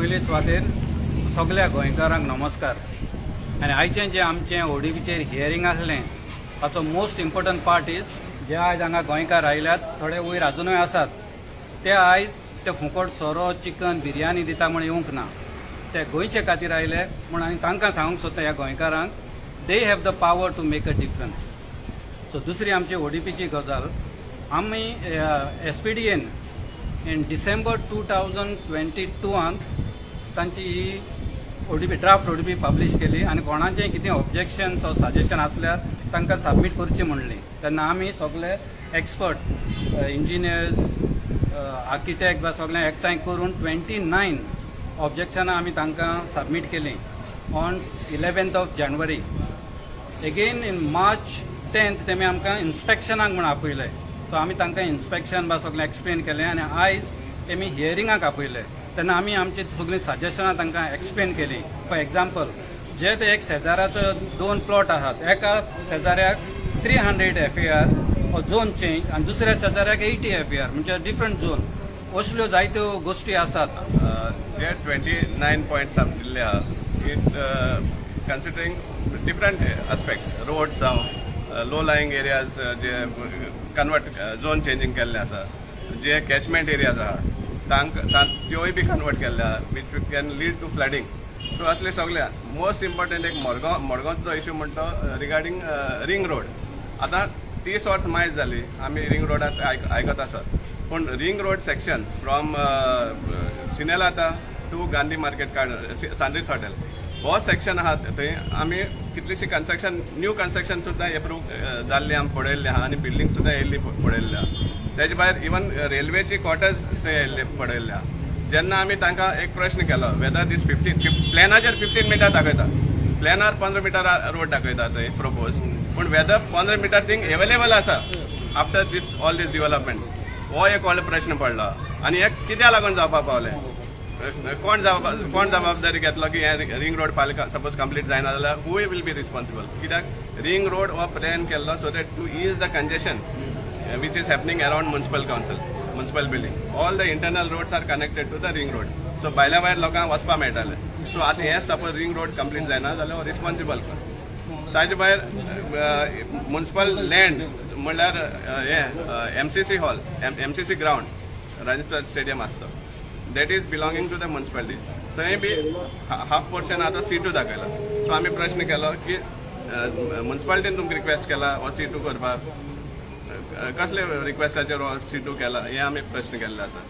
पयले सुवातेर सगल्या गोंयकारांक नमस्कार. आनी आयचें जें आमचें ओडीपीचेर हियरींग आसलें, ताचो मोस्ट इम्पोर्टंट पार्ट is जे आयज हांगा गोंयकार आयल्यात, थोडे वयर आजुनूय आसात, ते आयज ते फुकट सोरो, चिकन, बिरयानी दिता म्हूण येवंक ना. ते गोंयचे खातीर आयले म्हूण. आनी तांकां सांगूंक सोदता, ह्या गोंयकारांक, they have the power to make a difference. So दुसरी आमची ओडीपीची गजाल, आमी एसपीडीएन इन डिसेंबर 2022आंत तांची ही ओडीपी, ड्राफ्ट ओडीपी पब्लीश केली आनी कोणाचें कितें ऑब्जेक्शन्स ऑर सजेशन आसल्यार तांकां सबमीट करचें म्हणलें. तेन्ना आमी सगळे एक्सपर्ट, इंजिनियर्स, आर्किटेक्ट बा सगळें एकठांय करून 29 ऑब्जेक्शनां आमी तांकां सबमीट केलीं on 11th of January. Again in March 10th तेमी आमकां इन्स्पेक्शनाक म्हूण आपयले. सो आमी तांकां इन्स्पेक्शन बा सगळें एक्सप्लेन केलें आनी आयज तेमी हियरिंगाक आपयले. तेन्ना आमी आमची सगळीं सजेशनां तांकां एक्सप्लेन केलीं. फॉर एग्जाम्पल, जे ते एक शेजाराचो दोन प्लॉट आसात, एका शेजाऱ्याक 300 FAR zone change आनी दुसऱ्या शेजाऱ्याक 80 एफएआर, म्हणजे डिफरंट झोन, असल्यो जायत्यो गोश्टी आसात. जे 29 पॉयंट्स आमी दिल्ले आहा, it considering different aspect, roads जावं, लो लाईंग एरियाज जे कन्वर्ट, झोन चेंजींग केल्ले आसा, जे कॅचमेंट एरियाज आहा तांकां त्योय बी कन्वर्ट केल्ले आहा, which can lead to flooding. So असले सगळे. मोस्ट इम्पॉर्टंट एक मडगांव, मडगांवचो इश्यू म्हणटा रिगार्डींग रिंग रोड. आतां 30 वर्स मायज जाली आमी रिंग रोडाक आयकत आसात, पूण ring road section from Sinelata to Gandhi market card, सांद्रीत hotel हो सेक्शन आहा, थंय आमी कितलीशी कन्स्ट्रक्शन, न्यू कन्स्ट्रक्शन सुद्दां एप्रूव जाल्ली आमी पळयल्ली आहा आनी बिल्डींग सुद्दां येयल्ली पळयल्ली आहा. तेजे भायर इवन रेल्वेची क्वॉर्टर्स थंय येयल्ले पळयल्ले आहा. जेन्ना आमी तांकां एक प्रश्न केलो वेदर दीस 15, प्लॅनाचेर 15 मिटर दाखयता, प्लॅनार 15 मिटर रोड दाखयता थंय प्रपोज, पूण वेदर 15 मिटर थिंग एवेलेबल आसा after this all this development, हो एक व्हडलो प्रश्न पडलो. आनी हे कित्याक लागून जावपाक पावलें, कोण जबाबदारी घेतलो की हे रिंग रोड फाल्यां सपोज कंप्लीट जायना जाल्यार who will be responsible? कित्याक रिंग रोड हो प्लॅन केल्लो so that to ease the congestion which is happening around municipal council, municipal building. All the internal roads are connected to the ring road, so भायल्या भायर लोकांक वचपाक मेळटालें. So आतां हें सपोज रिंग रोड कंप्लीट जायना जाल्यार रिस्पॉन्सिबल कोण? ताजे भायर म्युनिसिपल लँड म्हणल्यार हें MCC hall, MCC ground, Rajendra stadium आसता, that is belonging to the municipality. थंय बी हाफ पोर्शन आतां सी 2 दाखयला. सो आमी प्रश्न केलो की म्युनिसिपालिटीन तुमकां रिक्वेस्ट केला हो सी 2 करपाक? कसले रिक्वेस्टाचेर हो सी 2 केला, हें आमी प्रश्न केल्ले आसा.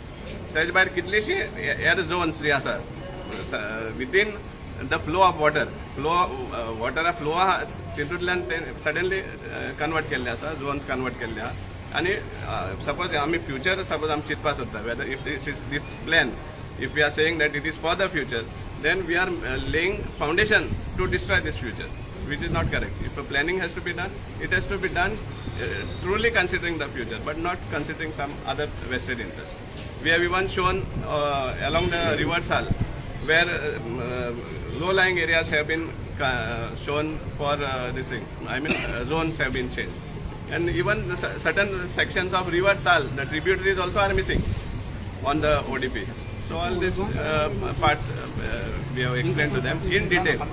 तेजे भायर कितलीशीं हेर झोन्स जी आसा within the flow of water, flow वॉटरा flow आहा, तितूंतल्यान ते सडनली कन्वर्ट केल्ले आसा, झोन्स कन्वर्ट केल्ले आहा. आनी सपोज आमी फ्युचर सपोज आमी चिंतपा सोदता, whether if this is this plan, if we are saying that it is for the future, then we are laying foundation to destroy this future, which is not correct. If a planning has to be done, it has to be done truly considering the future, but not considering some other vested interest. We have even shown along the river Sal, where low-lying areas have been shown for this thing. I mean, zones have been changed. And even the certain sections of river Sal, the tributaries also are missing on the ODP. So all these parts we have explained to them in detail.